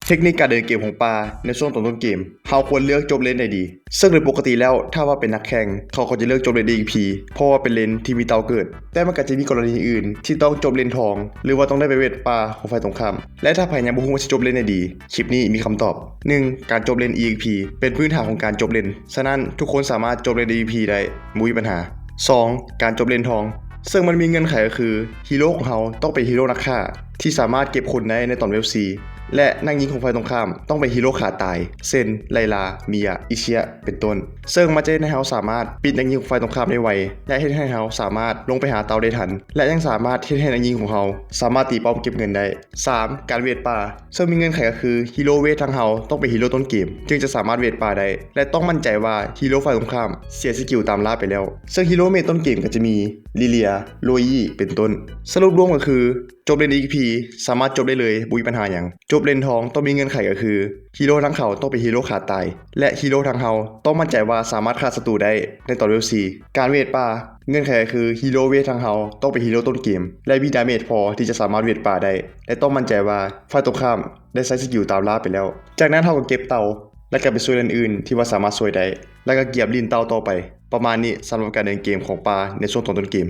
ເທັກນິກການເດີນເກມຂອງປ່າໃນຊ່ວງຕອນຕົ້ນເກມ ເຮົາຄວນເລືອກຈົບເລນໃດດີ? ເຊິ່ງໂດຍປົກກະຕິແລ້ວ ຖ້າວ່າເປັນນັກແຂ່ງ ເຂົາກໍຈະເລືອກຈົບເລນ ອີ ອີ ພີ ເພາະວ່າເປັນເລນທີ່ມີເຕົາເກີດ, ແຕ່ມັນກໍຈະມີກໍລະນີອື່ນທີ່ຕ້ອງຈົບເລນທອງ ຫຼືວ່າຕ້ອງໄດ້ໄປເວດປ່າຂອງຝ່າຍຕົງຂ້າມ. ແລະ ຖ້າໃຜຍັງບໍ່ຮູ້ວ່າຊິຈົບເລນໃດດີ, ຄລິບນີ້ມີຄຳຕອບ. ໜຶ່ງ ການຈົບເລນ ອີ ອີ ພີ ເປັນພື້ນຖານຂອງການຈົບເລນ, ສະນັ້ນທຸກຄົນສາມາດຈົບເລນ ອີ ອີ ພີ ໄດ້ ບໍ່ມີບັນຫາ. ສອງ ການຈົບເລນທອງ ເຊິ່ງມັນມີເງື່ອນໄຂກໍຄື ຮີໂຣຂອງເຮົາຕ້ອງເປັນຮີໂຣນັກຂ້າ ທີ່ສາມາດເກັບຄົນໄດ້ໃນຕອນເວບສີ່ ແລະ ນັກຍິງຂອງຝ່າຍຕົງຂ້າມຕ້ອງເປັນຮີໂຣຂາຕາຍ ເຊັ່ນ ໄລລາ, ມີຍາ, ອິເຊຍ ເປັນຕົ້ນ. ເຊິ່ງມັນຈະເຮັດໃຫ້ເຮົາສາມາດປິດນັກຍິງຂອງຝ່າຍຕົງຂ້າມໄດ້ໄວ ແລະ ເຮັດໃຫ້ເຮົາສາມາດລົງໄປຫາເຕົາໄດ້ທັນ ແລະ ຍັງສາມາດເຮັດໃຫ້ນັກຍິງຂອງເຮົາສາມາດຕີປ້ອມເກັບເງິນໄດ້. ສາມ ການເວດປ່າ ເຊິ່ງມີເງື່ອນໄຂກໍຄື ຮີໂຣເວດທາງເຮົາຕ້ອງເປັນຮີໂຣຕົ້ນເກມ ຈຶ່ງຈະສາມາດເວດປ່າໄດ້ ແລະ ຕ້ອງໝັ້ນໃຈວ່າຮີໂຣຝ່າຍຕົງຂ້າມເສຍສະກິວຕາມລ່າໄປແລ້ວ. ເຊິ່ງຮີໂຣເມນຕົ້ນເກມກໍຈະມີ ລິເລຍ, ໂລຢີ ເປັນຕົ້ນ. ສະຫຼຸບລວມກໍຄື ຈົບເລນ ອີ ອີ ພີ ສາມາດຈົບໄດ້ເລີຍ ບໍ່ມີບັນຫາຫຍັງ. ຈົບເລນທອງຕ້ອງມີເງື່ອນໄຂກໍຄື ຮີໂຣທາງເຂົາຕ້ອງເປັນຮີໂຣຂາຕາຍ ແລະ ຮີໂຣທາງເຮົາຕ້ອງໝັ້ນໃຈວ່າສາມາດຂ້າສັດຕູໄດ້ໃນຕອນເວບສີ່. ການເວດປ່າ ເງື່ອນໄຂກໍຄື ຮີໂຣເວດທາງເຮົາຕ້ອງເປັນຮີໂຣຕົ້ນເກມ ແລະ ມີດາເມດພໍທີ່ຈະສາມາດເວດປ່າໄດ້ ແລະ ຕ້ອງໝັ້ນໃຈວ່າຝ່າຍຕົງຂ້າມໄດ້ໃຊ້ສະກິວຕາມລ່າໄປແລ້ວ. ຈາກນັ້ນເຮົາກໍເກັບເຕົາ ແລະ ກໍໄປຊ່ວຍເລນອື່ນທີ່ວ່າສາມາດຊ່ວຍໄດ້ ແລະ ກໍກຽມຫຼິ້ນເຕົາຕໍ່ໄປ. ປະມານນີ້ສຳລັບການເດີນເກມຂອງປ່າໃນຊ່ວງຕອນຕົ້ນເກມ.